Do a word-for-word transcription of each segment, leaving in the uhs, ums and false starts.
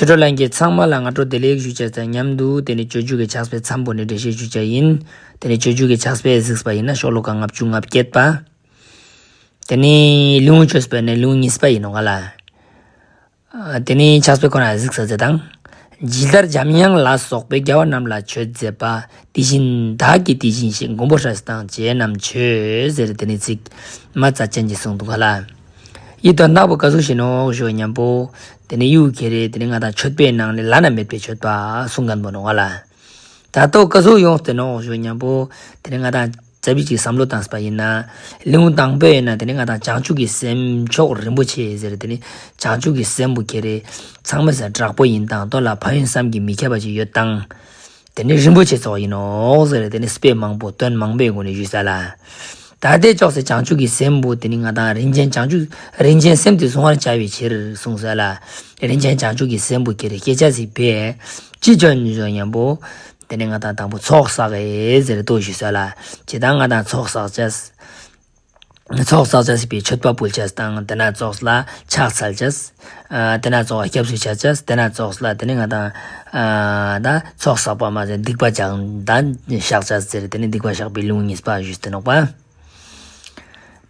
ཆོས་གྲོགས་ལྷན་རྒྱས་ཚང་མ་ལ་སྔ་དྲོ་བདེ་ལེགས་ཞུ་བྱ་དང་མཉམ་དུ། དེ་ནས་སྤྱོད་འཇུག་གི་ཕྱག་དཔེ་མཚམས་པོ་ནས་འགྲེལ་བཤད་ཞུ་བྱ་ཡིན། དེ་ནས་སྤྱོད་འཇུག་གི་ཕྱག་དཔེ་གཟིགས་པ་ཡིན་ན་ཤོ་ལོ་ཀ་ལྔ་བཅུ་ང་བརྒྱད་པ། དེ་ནས་ལེའུ་བཅུ་པ་ནས་ལེའུ་གཉིས་པ་ཡིན་ནོ་ག་ལ། དེ་ནས་ཕྱག་དཔེ་ཁོ་ན་གཟིགས་ས་ཟེར་དང་། ཇི་ལྟར་འཇམ་དབྱངས་ལ་སོགས་པས། རྒྱལ་བ་རྣམས་ལ་མཆོད་མཛད་པ། དེ་བཞིན་བདག་གིས་དེ་བཞིན་གཤེགས། མགོན་པོ་སྲས་དང་བཅས་རྣམས་མཆོད། ཟེར་དེ་ནས་ཚིག་མ་རྩ་ཅན་གྱིས་གསུངས་འདུག་ག་ལ། ཡིད་དོན་དག་པོ་ག་ཟུག་ཞིག་ནོ་ཞུ་སྙམ་པོ། དེ་ནས་ཡུལ་ཁྱེད་རེ་དེ་ནས་ང་དང་མཆོད་པའི་ནང་ནས་བླ་ན་མེད་པའི་མཆོད་པ་གསུང་མཁན་པོ་ནོ་ག་ལ། ད་ལྟོ་ག་ཟུག་ཡོང་སྟེ་ནོ་ཞུ་སྙམ་པོ། དེ་ནས་ང་དང་རྩ་བའི་ཅིག་བསམ་བློ་བཏང་པ་ཡིན་ན། ལེའུ་དང་པོ་ཡིན་ན་དེ་ནས་ང་དང་བྱང་ཆུབ་ཀྱི་སེམས་མཆོག་རིན་པོ་ཆེ་ཟེར། དེ་ནས་བྱང་ཆུབ་ཀྱི་སེམས་པོ་ཁྱེད་རེ་ཚང་མ་ཟེར་དྲག་པོ་ཡིན་དང་། དོ་ལ་ཕན་ཡོན་བསམ་གྱིས་མི་ཁྱབ་པ་ཅིག་ཡོད་དང་། དེ་ནི་རིན་པོ་ཆེ་ཚོགས་ཡིན་ནོ་ཟེར། དེ་ནི་དཔེ་མང་པོ་དོན་མང་པོའི་སྒོ་ནས་ཞུས་ས་ལ། ད་ལྟའི་ཕྱོགས་སུ་བྱང་ཆུབ་ཀྱི་སེམས་པོ་དེ་ནི་ང་དང་རིན་ཆེན་བྱང་ཆུབ་རིན་ཆེན་སེམས་དེ་གཟུང་བར་བྱ་བའི་ཕྱིར་གསུངས་ས་ལ། རིན་ཆེན་བྱང་ཆུབ་ཀྱི་སེམས་པོ་ཁྱེད་རེ་སྐྱེ་བྱ་སྲིད་པས། ཅི་བྱོན་ཞུ་སྙམ་པོ། དེ་ནི་ང་དང་དང་པོ་ཚོགས་བསགས་ཨེ་ཟེར་དོ་ཞུས་ས་ལ། ཇི་ལྟར་ང་དང་ཚོགས་བསགས་བྱ། ཚོགས་བསགས་བྱ་སྲིད་པའི་མཆོད་པ་ཕུལ་བྱ་དང་། དེ་ན་ཚོགས་ལ་ཕྱག་འཚལ་བྱ། ཨ་དེ་ན་ཚོགས་ལ་སྐྱབས་སུ་བྱ་བྱ། དེ་ན་ཚོགས་ལ་དེ་ནི་ང་དང་ཨ་ད་ཚོགས་བསགས་པ་མ་ཟད་སྡིག་པ་ཀྱང་ད་བཤགས་བྱ་ཟེར། དེ་ནི་སྡིག་པ་བཤགས་པའི་ལེའུ་གཉིས་པ་ཞུས་ཏེ་ནོག་པ།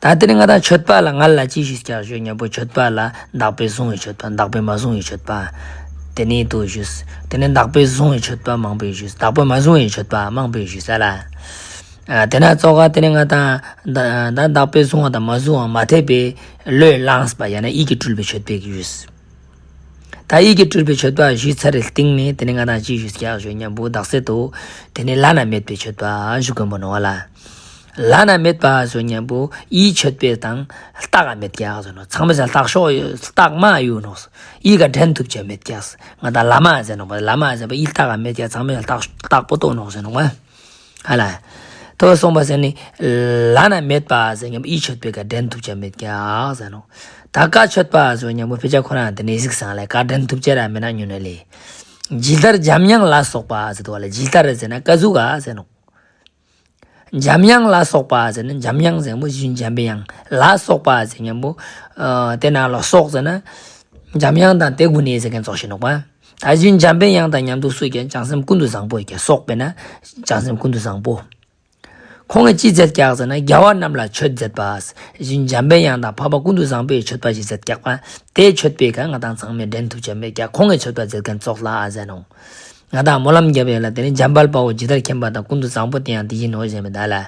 ད་དེ་ནི་ང་དང་མཆོད་པ་ལ་ང་ལ་ཅི་ཞུས་ཀྱང་ཞུ་སྙམ་པོ། མཆོད་པ་ལ་བདག་པས་བཟུང་བའི་མཆོད་པ། བདག་པས་མ་བཟུང་བའི་མཆོད་པ། དེ་ནི་དུ་ཞུས། དེ་ནི་བདག་པས་བཟུང་བའི་མཆོད་པ་མང་པོས་ཞུས། བདག་པས་མ་བཟུང་བའི་མཆོད་པ་མང་པོས་ཞུས་ས་ལ། ཨ་དེ་ན་ཚོགས་ཀ་དེ་ནི་ང་དང་ད་ད་བདག་པས་བཟུང་བ་དང་མ་བཟུང་བ་མ་འཐད་པའི་བློས་བླངས་པ་ཡང་ན་ཡིད་ཀྱིས་སྤྲུལ་པའི་མཆོད་པའི་ཞུས། ད་ཡིད་ཀྱིས་སྤྲུལ་པའི་མཆོད་པ་ཞུས་ཚར་རེ་སྟེང་ནས་དེ་ནི་ང་དང་ཅི་ཞུས་ཀྱང་ཞུ་སྙམ་པོ། བདག་སེ་དོ་དེ་ནི་བླ་ན་མེད་པའི་མཆོད་པ་ཞུ་མཁན་པོ་ནོ་བ་ལ། བླ་ན་མེད་པ་ཞུ་སྙམ་པོ་ཡིད་མཆོད་པའི་དང་རྟགས་མེད་ཀྱང་ཟེར་ནོ། ཚང་མ་ཟེར་རྟགས་ཤོག་ཡོད་རྟགས་མ་ཡོད་ནོ། ཡིད་ཀ་འགྲན་ཐུབ་ཅེས་མེད་ཀྱང་། ང་དང་བླ་མ་ཟེར་ནོ་བ། བླ་མ་ཟེར་བ་ཡིད་རྟགས་མེད་ཀྱང་ཚང་མ་ཟེར་རྟགས་རྟགས་པོ་རྟོགས་ནོ་ཟེར་ནོ་བ། ཧ་ལ། དོ་གསུངས་པ་ཟེར་ནི། བླ་ན་མེད་པ་ཟེར་སྙམ་པོ་ཡིད་མཆོད་པའི་ཀ་འགྲན་ཐུབ་ཅེས་མེད་ཀྱང་ཟེར་ནོ། ད་བཀའ་མཆོད་པ་ཟེར་སྙམ་པོ་ཕེ་ཆ་ཁོ་རང་དེ་ནི་གཟིགས་སང་ལ་བཀའ་འགྲན་ཐུབ་ཅེས་ར་མེད་ན་ཉུ་ན་ལེ། ཇི་ལྟར་འཇམ་དབྱངས་ལ་སོགས་པ་ཟེར་དོ་བ་ལ། ཇི་ལྟར་ཟེར་ན་ག་ཟུག་ག་ཟེར་ནོ། འཇམ་དབྱངས་ལ་སོགས་པ་ཟེར་ན་འཇམ་དབྱངས་ཟེར་མོ་གཞི་འཇམ་པའི་དབྱངས་ལ་སོགས་པ་ཟེར་སྙམ་པོ། ཨ་དེ་ན་ལ་སོགས་ཟེར་ན། འཇམ་དབྱངས་དང་དེ་གུན་ནས་ཟེར་མཁན་ཚོགས་ཤིག་ནོག་པ། ད་གཞི་འཇམ་པའི་དབྱངས་དང་མཉམ་དུ་སུ་ཀྱང་བྱང་སེམས་ཀུན་ཏུ་བཟང་པོ་ཡི་གེ་སོགས་པས་ན། བྱང་སེམས་ཀུན་ཏུ་བཟང་པོ། ཁོང་གིས་ཅི་མཛད་ཀྱག་ཟེར་ན་རྒྱལ་བ་རྣམས་ལ་མཆོད་མཛད་པ། གཞི་འཇམ་པའི་དབྱངས་དང་འཕགས་པ་ཀུན་ཏུ་བཟང་པོའི་མཆོད་པ་ཞིག་མཛད་ཀྱག་པ། དེའི་མཆོད་པའི་ཁ་ང་དང་ཚང་མས་འགྲན་ཐུབ་ཅེས་མེད་ཀྱག་ཁོང་གིས་མཆོད་པ་མཛད་མཁན་ཚོགས་ལ་ཨ་ཟེར་ནོ། ང་དང་སྨོན་ལམ་རྒྱབ་ཡོད་ལ། དེ་ནི་འཇམ་དཔལ་དཔའ་བོ་ཇི་ལྟར་མཁྱེན་པ་དང་ཀུན་ཏུ་བཟང་པོ་དེ་ཡང་དེ་བཞིན་ནོ་ཞེས་མི་གདའ་ལ།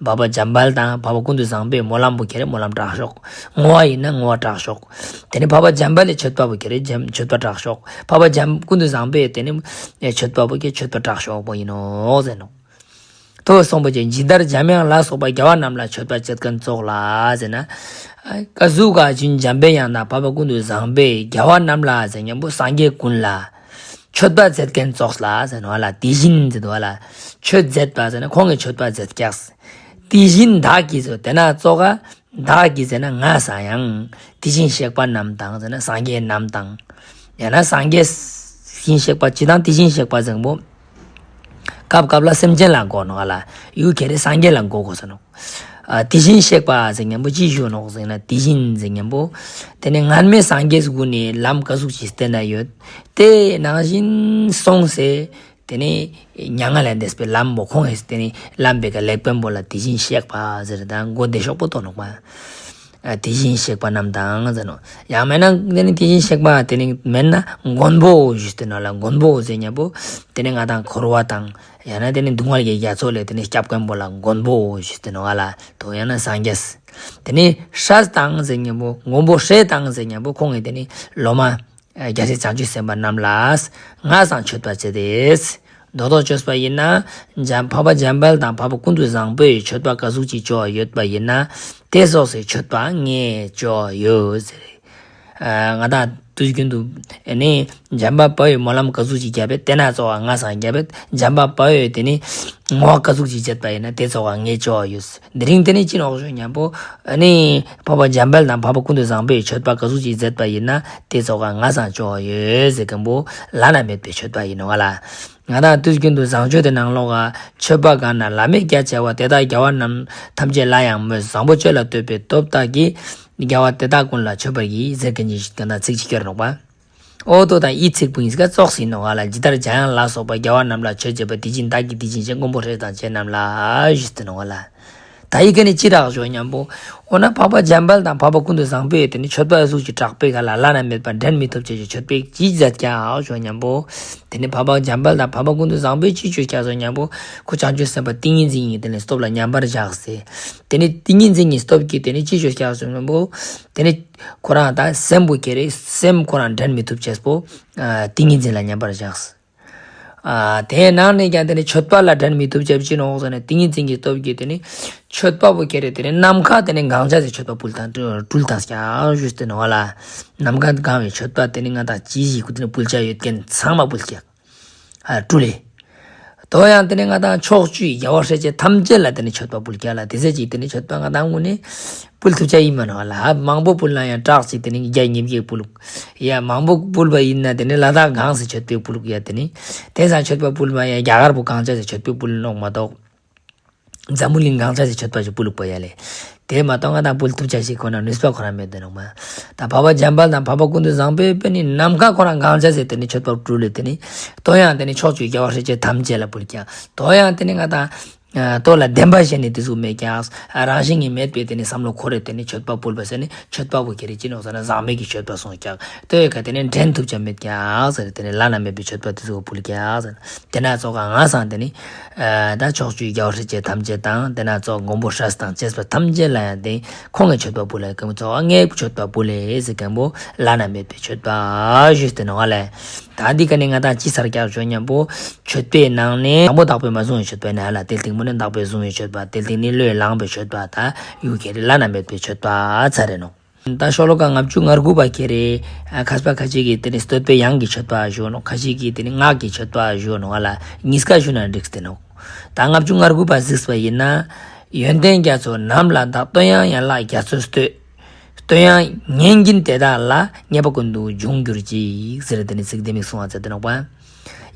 འཕགས་པ་འཇམ་དཔལ་དང་འཕགས་པ་ཀུན་ཏུ་བཟང་པོའི་སྨོན་ལམ་པོ་ཁྱེར་སྨོན་ལམ་དྲག་ཤོག་བསྔོ་བ་ཡིན་ན་བསྔོ་བ་དྲག་ཤོག་དེ་ནི་འཕགས་པ་འཇམ་དཔལ་ལས་མཆོད་པ་པོ་ཁྱེར་འཇམ་མཆོད་པ་དྲག་ཤོག་འཕགས་པ་འཇམ་ཀུན་ཏུ་བཟང་པོའི་དེ་ནི་མཆོད་པ་པོ་ཁྱེར་མཆོད་པ་དྲག་ཤོག་པོ་ཡིན་ནོ་ཟེར་ནོ། དོ་གསུངས་པ་ཅན་ཇི་ལྟར་འཇམ་དབྱངས་ལ་སོགས་པ་རྒྱལ་བ་རྣམས་ལ་མཆོད་པ་མཛད་མཁན་ཚོགས་ལ་ཟེར་ན། ཀ་ཟུག་ག་གཞི་འཇམ་པའི་དབྱངས་དང་འཕགས་པ་ཀུན་ཏུ་བཟང་པོས་རྒྱལ་བ་རྣམས་ལ་ཟེར་སྙམ་པོ་སངས་རྒྱས་ཀུན་ལ། མཆོད་པ་མཛད་མཁན་ཚོགས་ལ་ཟེར་ནོ་ལ། དེ་བཞིན་ཟེར་དོ་ལ། མཆོད་མཛད་པ་ཟེར་ན་ཁོང་གིས་མཆོད་པ་མཛད་ཀྱག་དེ་བཞིན་བདག་གིས་ཟེར་དེ་ན་ཙོགས་ག་བདག་གིས་ཟེར་ན་ང་སང་ཡང་། དེ་བཞིན་གཤེགས་པ་རྣམས་དང་ཟེར་ན་སངས་རྒྱས་རྣམས་དང་། ཡང་ན་སངས་རྒྱས་དེ་བཞིན་གཤེགས་པ་ཅི་དང་དེ་བཞིན་གཤེགས་པ་ཟེར་པོ། སྐབས་སྐབས་ལ་སེམས་ཅན་ལ་གོ་ནོ་ལ། ཡུལ་ཁྱེར་སངས་རྒྱས་ལ་གོ་དགོས་ཟེར་ནོ། ཨ་དེ་བཞིན་གཤེགས་པ་ཟེར་མཁན་པོ་ཅི་ཞུ་ནོག་ཟེར་ན་དེ་བཞིན་ཟེར་མཁན་པོ། དེ་ནི་སྔར་མེད་སངས་རྒྱས་སྒོ་ནས་ལམ་ག་ཟུག་ཅིག་བསྟན་ན་ཡོད། དེ་ནང་བཞིན་སོང་ཟེར། དེ་ནི་མྱ་ངན་ལས་འདས་པའི་ལམ་པོ་ཁོང་ངི་དེ་ནི་ལམ་པའི་ཀ་ལེགས་པན་པོ་ལ་དེ་བཞིན་གཤེགས་པ་ཟེར་དང་གོ་བདེ་ཤོག་པོ་ཏོ་ནོག་པ། ཨ་དེ་བཞིན་གཤེགས་པ་རྣམས་དང་ཟེར་ནོ། ཡང་མེད་ན་དེ་ནི་དེ་བཞིན་གཤེགས་པ་དེ་ནི་མེད་ན་མགོན་པོ་ཞུས་ཏེ་ནོ་ལ་མགོན་པོ་ཟེར་མཁན་པོ། དེ་ནི་ང་དང་འཁོར་བ་དང་། ཡང་ན་དེ་ནི་སྡུག་བསྔལ་གྱི་རྒྱ་མཚོ་ལས་དེ་ནི་སྐྱབས་མགོན་པོ་ལ་མགོན་པོ་ཞུས་ཏེ་ནོ་ང་ལ་དོ་ཡང་ན་སངས་རྒྱས། དེ་ནི་སྲས་དང་ཟེར་མཁན་པོ་མགོན་པོ་སྲས་དང་ཟེར་མཁན་པོ་ཁོང་ངི་དེ་ནི་སློབ་མ། རྒྱལ་སྲས་བྱང་ཆུབ་སེམས་དཔའ་རྣམས་ལ་ང་སང་མཆོད་པ་བྱེད་དེ། མདོར་དོན་བཅོས་པ་ཡིན་ན། འཇམ་འཕགས་པ་འཇམ་དཔལ་དང་འཕགས་པ་ཀུན་ཏུ་བཟང་པོས་མཆོད་པ་ག་ཟུག་ཅིག་བཅོ་བ་ཡོད་པ་ཡིན་ན། དེ་སོགས་སུ་མཆོད་པ་ངས་བཅོ་བ་ཡོད་ཟེར། ཨ་ང་དང་དུས་རྒྱུན་དུ་ནི་འཇམ་དཔལ་དཔའ་བོས་སྨོན་ལམ་ག་ཟུག་ཅིག་བརྒྱབ་པས་དེ་ན་ཙོགས་ང་སང་བརྒྱབ་པས་འཇམ་དཔལ་དཔའ་བོས་དེ་ནི་བསྔོ་བ་ག་ཟུག་ཅིག་བྱེད་པ་ཡིན་ན་དེ་ཙོགས་ངས་བཅོ་བ་ཡོད། དེ་རིང་དེ་ནི་ཅི་ནོག་ཞུ་མཁན་པོ། ཨ་ནི། འཕགས་པ་འཇམ་དཔལ་དང་འཕགས་པ་ཀུན་ཏུ་བཟང་པོས་མཆོད་པ་ག་ཟུག་ཅིག་མཛད་པ་ཡིན་ན་དེ་ཙོགས་ང་སང་བཅོ་བ་ཡོད་ཟེར་མཁན་པོ་བླ་ན་མེད་པའི་མཆོད་པ་ཡིན་ནོ་ང་ལ། ང་དང་དུས་རྒྱུན་དུ་བཟང་སྤྱོད་དེ་ནང་ལོགས་ཀ་མཆོད་པ་གང་ན་བླ་མེད་རྒྱ་ཆེ་བ་དེ་དག་རྒྱལ་བ་རྣམས་ཐམས་ཅད་ལ་ཡང་མོས། བཟང་པོ་སྤྱོད་ལ་བསྟོད་པའི་སྟོབས་དག་གིས། རྒྱལ་བ་དེ་དག་ཀུན་ལ་མཆོད་པར་བགྱི་ཟེར་མཁན་ཅིག་ག་ན་ཚིག་ཅིག་སྐྱོར་ནོག་པ། ཨོ་ཏོ་དང་ཨི་ཚིག་པོ་ཡིན་ཟེར་ག་ཙོགས་ཡིན་ནོ་ག་ལ། ཇི་ལྟར་འཇམ་དབྱངས་ལ་སོགས་པ། རྒྱལ་བ་རྣམས་ལ་མཆོད་བྱེད་པ། དེ་བཞིན་བདག་གིས་དེ་བཞིན་གཤེགས། མགོན་པོ་སྲས་དང་བཅས་རྣམས་ལ་ཞུས་ཏེ་ནོ་ག་ལ། ད་ཡི་གེ་ནི་ཅི་རག་ཞོ་སྙམ་པོ། འོ་ན་འཕགས་པ་འཇམ་དཔལ་དང་འཕགས་པ་ཀུན་ཏུ་བཟང་པོས་དེ་ནི་མཆོད་པ་གཟུགས་ཀྱི་དྲག་པོའི་ག་ལ་བླ་ན་མེད་པ་འགྲན་མི་ཐུབ་ཅེས་ཀྱི་མཆོད་པའི་ཅི་མཛད་ཀྱང་ཞོ་སྙམ་པོ། དེ་ནི་འཕགས་པ་འཇམ་དཔལ་དང་འཕགས་པ་ཀུན་ཏུ་བཟང་པོས་ཅི་མཆོད་ཀྱང་ཞོ་སྙམ་པོ། ཁོ་བྱང་ཆུབ་སེམས་དཔའ་ཏིང་ངེ་འཛིན་གྱི་དེ་ནི་སྟོབས་ལ་མཉམ་པར་བཞག་སྟེ། དེ་ནི་ཏིང་ངེ་འཛིན་གྱི་སྟོབས་ཀྱིས་དེ་ནི་ཅི་མཆོད་ཀྱང་ཞོ་སྙམ་པོ། དེ་ནི་ཁོ་རང་དང་སེམས་པོ་ཁྱེར་རེ་སེམས་ཁོ་རང་འགྲན་མི་ཐུབ་ཅེས་པོ། ཏིང་ངེ་འཛིན་ལ་མཉམ་པར་བཞག་ཨ། དེའི་ནང་ནས་ཀྱང་དེ་ནི་མཆོད་པ་ལ་འགྲན་མི་ཐུབ་ཅེས་ཅི་ནོ་ཟེར་ན། ཏིང་ངེ་འཛིན་གྱི་སྟོབས་ཀྱིས་དེ་ནི་མཆོད་པ་པོ་ཁྱེར་རེ་དེ་ནི་ནམ་མཁའ་དེ་ནི་གང་བྱ་ཟེར་མཆོད་པ་ཕུལ་དང་སྤྲུལ་དང་ཀྱང་ཞུས་ཏེ་ནོ་ག་ལ། ནམ་མཁའ་གང་བའི་མཆོད་པ་དེ་ནི་ང་དང་ཅི་ཞིག་གུ་དེ་ནི་ཕུལ་བྱ་ཡོད་མཁན་ཚང་མ་ཕུལ་ཀྱང་། ཨ། སྤྲུལ་ལེ། དོ་ཡང་དེ་ནི་ང་དང་ཕྱོགས་བཅུའི་རྒྱལ་བ་སྲས་བཅས་ཐམས་ཅད་ལ་དེ་ནི་མཆོད་པ་ཕུལ་ཀྱང་ལ། དེ་ཟེར་ཅིག་དེ་ནི་མཆོད་པ་ང་དང་དངོས་ནས་ཕུལ་ཐུབ་ཅེས་ཡིན་མ་ནོ་ལ། མང་པོ་ཕུལ་ན་ཡང་སྐྲག་ཅིག་དེ་ནི་བརྒྱ་ཉིས་བརྒྱ་ཕུལ། ཡ་མང་པོ་ཕུལ་བ་ཡིན་ན་དེ་ནི་ལ་དྭགས་གང་ཟེར་མཆོད་པའི་ཕུལ་ཡ་དེ་ནི། དེང་སང་མཆོད་པ་ཕུལ་མ་ཡ་རྒྱ་གར་པོ་གང་བྱ་ཟེར་མཆོད་པའི་ཕུལ་ནོག་མ་གཏོགས། འཛམ་བུ་གླིང་གང་བྱ་ཟེར་མཆོད་པ་ཞིག་ཕུལ་ལུགས་པ་ཡ་ལེ། དེ་མ་གཏོགས་ང་དང་ཕུལ་ཐུབ་ཅེས་ཞིག་ཁོ་ན་ནུས་པ་ཁོ་རང་མེད་དེ་ནོག་མ། ད་འཕགས་པ་འཇམ་དཔལ་དང་འཕགས་པ་ཀུན་ཏུ་བཟང་པོས་དཔེ་ནི་ནམ་མཁའ་ཁོ་རང་གང་བྱ་ཟེར་དེ་ནི་མཆོད་པ་སྤྲུལ་ལེ། དེ་ནི་དོ་ཡང་དེ་ནི་ཕྱོགས་བཅུའི་རྒྱལ་བ་སྲས་བཅས་ཐམས་ཅད་ལ་ཕུལ་ཀྱང་། དོ་ཡང་དེ་ནི་ང་དང་ཨ། དོ་ལ་བདེན་པ་བཞིན་ནི་དེ་ཟུག་མེད་ཀྱང་། ཨ། རང་བཞིན་གྱིས་མེད་པའི་དེ་ནི་བསམ་བློ་འཁོར་རེ་དེ་ནི་མཆོད་པ་ཕུལ་བ་ཟེར་ནི་མཆོད་པ་པོ་ཁྱེར་རེ་ཅི་ནོག་ཟེར་ན་ཟག་མེད་ཀྱི་མཆོད་པ་སོང་ཀྱང་། དོ་ཡི་ཁ་དེ་ནི་འགྲན་ཐུབ་ཅེས་མེད་ཀྱང་ཟེར། དེ་ནི་བླ་ན་མེད་པའི་མཆོད་པ་དེ་ཟུག་ཕུལ་ཀྱང་ཟེར། དེ་ན་ཙོགས་ག་ང་སང་དེ་ནི། ཨ། ད་ཕྱོགས་བཅུའི་རྒྱལ་བ་སྲས་བཅས་ཐམས་ཅད་དང་དེ་ན་ཙོགས་མགོན་པོ་སྲས་དང་བཅས་པ་ཐམས་ཅད་ལ་ཡང་དེ་ཁོང་གི་མཆོད་པ་ཕུལ་ལེ། ཀུན་ཙོགས་ངའི་མཆོད་པ་ཕུལ་ལེ་ཟེར་མཁན་པོ་བླ་ན་མེད་པའི་མཆོད་པ་ཞུས་ཏེ་ནོག་ལེ། ད་འདི་ག་ནས་ང་དང་ཅི་ཟེར་ཀྱང་ཞུ་སྙམ་པོ། མཆོད་པའི་ནང་ནས་དང་པོ་བདག་པོས་མ་བཟུང་བའི་མཆོད་པ་ནི་ཧ་ལ། དེ་སྟིང་མོ་ནས་བདག་པོས་བཟུང་བའི་མཆོད་པ། དེ་སྟིང་ནས་བློས་བསླངས་པའི་མཆོད་པ། ད་ཡུ་ཁྱེར་རེ་བླ་ན་མེད་པའི་མཆོད་པ་ཚར་རེ་ནོག་ད་ཤོ་ལོ་ཀ་ལྔ་བཅུ་ང་དགུ་པ་ཁྱེར་རེ། ཨ། མཁས་པ་ཁ་ཅིག་གིས་དེ་ནི་བསྟོད་པའི་དབྱངས་ཀྱི་མཆོད་པ་ཞུ་ནོག་ཁ་ཅིག་གིས་དེ་ནི་སྔགས་ཀྱི་མཆོད་པ་ཞུ་ནོག་ཧ་ལ། གཉིས་ཀ་ཞུ་ན་འགྲིག་སྟེ་ནོག་ད་ལྔ་བཅུ་ང་དགུ་པ་གཟིགས་པ་ཡིན་ན། ཡོན་ཏན་རྒྱ་མཚོ་རྣམས་ལ་བདག། བསྟོད་དབྱངས་ཡན་ལག་རྒྱ་མཚོས་བསྟོད། བསྟོད་དབྱངས་སྙན་གྱིན་དེ་དག་ལ། བརྙས་པ་ཀུན་ཏུ་འབྱུང་གྱུར་ཅིག་ཟེར་དེ་ནི་ཚིག་དེ་མིག་གསུང་བ་མཛད་དེ་ནོག་པ།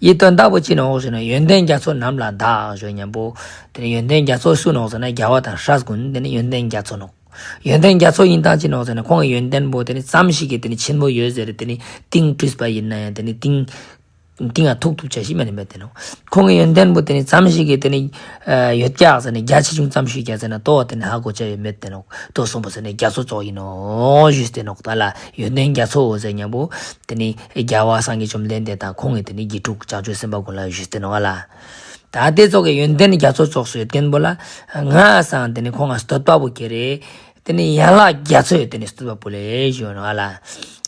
ཡི་དོན་དག་པོ་ཅི་ནོག་ཞེ་ན། ཡོན་ཏན་རྒྱ་མཚོ་རྣམས་ལ་བདག་ཞུ་སྙམ་པོ། དེ་ནི་ཡོན་ཏན་རྒྱ་མཚོ་སུ་ནོག་ཟེར་ན་རྒྱལ་བ་དང་སྲས་ཀུན་དེ་ནི་ཡོན་ཏན་རྒྱ་མཚོ་ནོག་ཡོན་ཏན་རྒྱ་མཚོ་ཡིན་སྟངས་ཅི་ནོག་ཟེར་ན་ཁོང་གི་ཡོན་ཏན་པོ་དེ་ནི་ཙམ་ཞིག་གིས་དེ་ནི་ཆེན་པོ་ཡོད་ཟེར་དེ་ནི་གཏིང་བྲིས་པ་ཡིན་ན་ཡང་དེ་ནི་གཏིང་གཏིང་ང་ཐུག་ཐུབ་ཅེས་ཤིག་མ་ནི་མེད་དེ་ནོག་ཁོང་གི་ཡོན་ཏན་པོ་དེ་ནི་ཙམ་ཞིག་གིས་དེ་ནི་ཡོད་ཀྱག་ཟེར་ནས་རྒྱ་ཆེ་ཆུང་ཙམ་ཞིག་ཀྱག་ཟེར་ན་ཏོ་དེ་ནི་ཧ་གོ་ཅེས་ཡོད་མེད་དེ་ནོག་ཏོ་གསུངས་པ་ཟེར་ནས་རྒྱ་མཚོ་ཙོགས་ཡིན་ནོག་ཞུས་ཏེ་ནོག་ད་ལ་ཡོན་ཏན་རྒྱ་མཚོ་འོ་ཟེར་སྙམ་པོ་དེ་ནི་རྒྱལ་བ་སངས་རྒྱས་བཅོམ་ལྡན་འདས་དང་ཁོང་གི་དེ་ནི་དགེ་ཕྲུག་བྱང་ཆུབ་སེམས་དཔའ་ཀུན་ལ་ཞུས་ཏེ་ནོག་ལ། ད་དེ་ཙོགས་ཀྱི་ཡོན་ཏན་རྒྱ་མཚོ་ཙོགས་སུ་ཡོད་མཁན་པོ་ལ་ང་སང་དེ་ནི་ཁོང་ང་བསྟོད་པ་པོ་ཁྱེར་རེ། དེ་ནི་ཡན་ལག་རྒྱ་མཚོས་དེ་ནི་བསྟོད་པ་ཕུལ་ལེ་ཞུ་ནོག་ལ།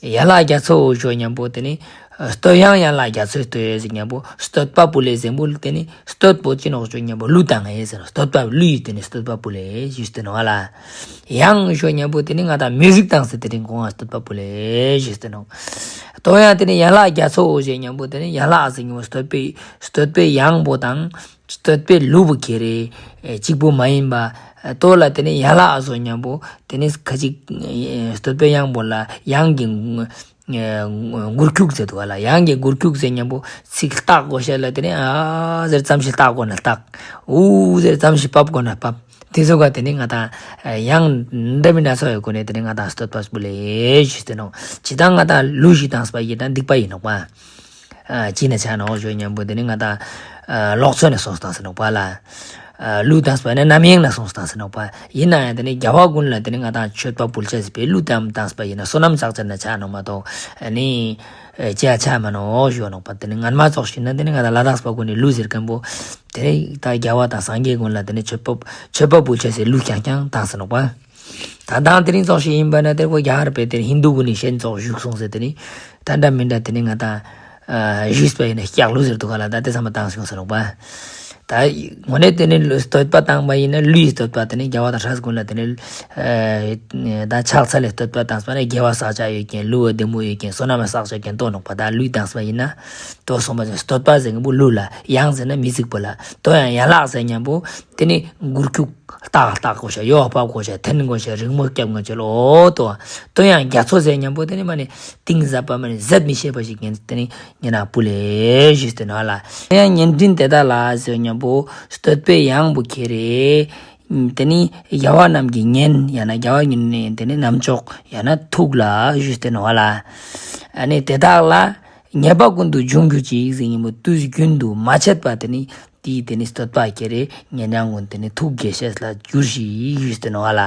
ཡན་ལག་རྒྱ་མཚོ་འོ་ཞུ་སྙམ་པོ་དེ་ནི། བསྟོད་དབྱངས་ཡན་ལག་རྒྱ་མཚོས་བསྟོད་ཟེར་སྙམ་པོ་བསྟོད་པ་ཕུལ་ལེ་ཟེར་མོ་དེ་ནི་བསྟོད་པོ་ཅི་ནོག་ཞུ་སྙམ་པོ་གླུ་བཏང་ངེ་ཟེར་བསྟོད་པ་གླུ་ཡིས་དེ་ནི་བསྟོད་པ་ཕུལ་ལེ་ཞུས་ཏེ་ནོག་ལ། དབྱངས་ཞུ་སྙམ་པོ་དེ་ནི་ང་དང་མིའུ་ཟིག་བཏང་ཟེར་དེ་ནི་ཁོང་ང་བསྟོད་པ་ཕུལ་ལེ་ཞུས་ཏེ་ནོག་དོ་ཡང་དེ་ནི་ཡན་ལག་རྒྱ་མཚོ་འོ་ཞེས་སྙམ་པོ་དེ་ནི་ཡན་ལག་ཟེར་སྙམ་པོ་བསྟོད་པའི་བསྟོད་པའི་དབྱངས་པོ་དང་། བསྟོད་པའི་གླུ་བོ་ཁྱེར་རེ། གཅིག་པོ་མ་ཡིན་པ། ལྟོ་ལ་དེ་ནི་ཡན་ལག་ཨ་སོ་སྙམ་པོ། དེ་ནི་ཁ་ཅིག་བསྟོད་པའི་དབྱངས་པོ་ལ་དབྱངས་ཀྱི་མགུར་ཁྱུག་ཟེར་འདུག་ག་ལ། དབྱངས་ཀྱི་མགུར་ཁྱུག་ཟེར་སྙམ་པོ་ཚིག་བཏགས་དགོས་ཤེས་ལ་དེ་ནི་ཨ་ཟེར་ཙམ་ཞིག་བཏགས་དགོས་ན་བཏགས། ཨུ་ཟེར་ཙམ་ཞིག་ཕབ་དགོས་ན་ཕབ། དེ་ཚོ་ག་དེ་ནི་ང་དང་དབྱངས་འདྲ་མིན་སྣ་ཚོགས་ཡོད་དགོས་ནས་དེ་ནི་ང་དང་བསྟོད་པ་ཕུལ་ལེ་ཞུས་ཏེ་ནོག་ཇི་ལྟར་ང་དང་གླུ་ཞིག་བཏང་པ་ཡིན་ན་སྡིག་པ་ཡིན་ནོག་པ། ཨ། ཅི་ནས་ཆགས་ནོག་ཞུ་སྙམ་པོ་དེ་ནི་ང་དང་ཨ་ལོག་འཚོ་ནས་སོང་སྟངས་ཟེར་ནོག་པ་ལ། ཨ་གླུ་བཏང་པ་ནི་རྣམ་གཡེང་ནས་སོང་སྟངས་ཟེར་ནོག་པ། ཡིན་ན་ཡང་དེ་ནི་རྒྱལ་བ་ཀུན་ལ་དེ་ནི་ང་དང་མཆོད་པ་ཕུལ་ཆས་ཟེར་བའི་གླུ་བཏང་བཏང་པ་ཡིན་ན་བསོད་ནམས་བསགས་ཆ་ནས་ཆགས་ནོག་མ་གཏོགས་ཨ་ནི་ཅི་ཡང་ཆགས་མ་ནོག་ཞུ་ནོག་པ། དེ་ནི་སྔན་མ་ཙོགས་ཤིག་ན་དེ་ནི་ང་དང་ལ་དྭགས་པ་ཀུན་ནི་གླུ་ཟེར་མཁན་པོ་དེ་ནི་ད་རྒྱལ་བ་དང་སངས་རྒྱས་ཀུན་ལ་དེ་ནི་མཆོད་པ་མཆོད་པ་ཕུལ་ཆས་ཟེར་གླུ་རྐྱང་རྐྱང་བཏང་ཟེར་ནོག་པ། ད་དང་དེ་རིང་ཙོགས་ཤིག་ཡིན་པ་ན་དེ་ཁོ་རྒྱ་གར་པའི་དེ་ཧིན་དུ་གུན་ནི་ཤན་ཙོགས་བཞུགས་སོང་ཟེར་དེ་ནི། ད་འདྲ་མི་འདྲ་དེ་ནི་ང་དང་ཨ་བཞུགས་པ་ཡིན་ན་སྐྱག་ལུ་ཟེར་འདུག་ག་ལ། ད་དེ་ཚང་མ་བཏང་སོང་ཟེར་ནོག་པ། ད་དངོས་གནས་དེ་ནི་བསྟོད་པ་བཏང་པ་ཡིན་ན་གླུ་ཡི་བསྟོད་པ་དེ་ནི་རྒྱལ་བ་དང་སྲས་ཀུན་ལ་དེ་ནི་ཨ་ད་ཕྱག་འཚལ་ལེ་བསྟོད་པ་བཏང་པ་ན་དགེ་བ་བསགས་ཆ་ཡོད་མཁན་གླུ་བ་བདེ་མོ་ཡོད་མཁན་བསོད་ནམས་བསགས་ཆ་མཁན་ཏོ་ནོག་པ། ད་གླུ་བཏང་པ་ཡིན་ན་ཏོ་སོང་པ་ཟེར་བསྟོད་པ་ཟེར་མཁན་པོ་གླུ་ལ། དབྱངས་ཟེར་ན་མི་ཚིག་པོ་ལ། ཏོ་ཡང་ཡན་ལག་ཟེར་མཁན་པོ་དེ་ནི་མགུར་ཁྱུག་ཏག་ཏག་གོ་ཤ་ཡོག་པག་གོ་ཤ་འཐེན་གོ་ཤ་རིང་མོ་སྐྱབས་ངོ་ཅོལ་ཨོ་ཏོ། ཏོ་ཡང་རྒྱ་མཚོ་ཟེར་མཉམ་པོ་དེ་ནི་མ་ནི་གཏིང་ཟབ་པ་མ་ནི་ཟད་མི་ཤེས་པ་ཞིག་ངན་དེ་ནི་ཉེ་ན་པུ་ལེ་ཞུས་ཏེ་ནོག་ལ། ཏོ་ཡང་སྙན་སྤྲིན་དེ་དག་ལ་ཟེར་མཉམ་པོ་བསྟོད་པའི་དབྱངས་པོ་ཁྱེར་རེ། དེ་ནི་རྒྱལ་བ་རྣམས་ཀྱི་སྙན་ཡང་ན་རྒྱལ་བ་ཉིད་ནས་དེ་ནི་རྣམ་ཅོག་ཡང་ན་ཐུགས་ལ་ཞུས་ཏེ་ནོག་ལ། ཨ་ནི་དེ་དག་ལ་ཉེས་པ་ཀུན་ཏུ་འབྱུང་གྱུར་ཅིག་ཟེར་ཉིན་མོ་དུས་རྒྱུན་དུ་མ་ཆད་པ་དེ་ནི་དེའི་དེ་ནི་བསྟོད་པ་ཁྱེར་རེ་ཉན་ཡང་ཀུན་དེ་ནི་ཐུགས་དགྱེས་ཤེས་ལ་འགྱུར་ཞིག་ཞུས་ཏེ་ནོག་ལ།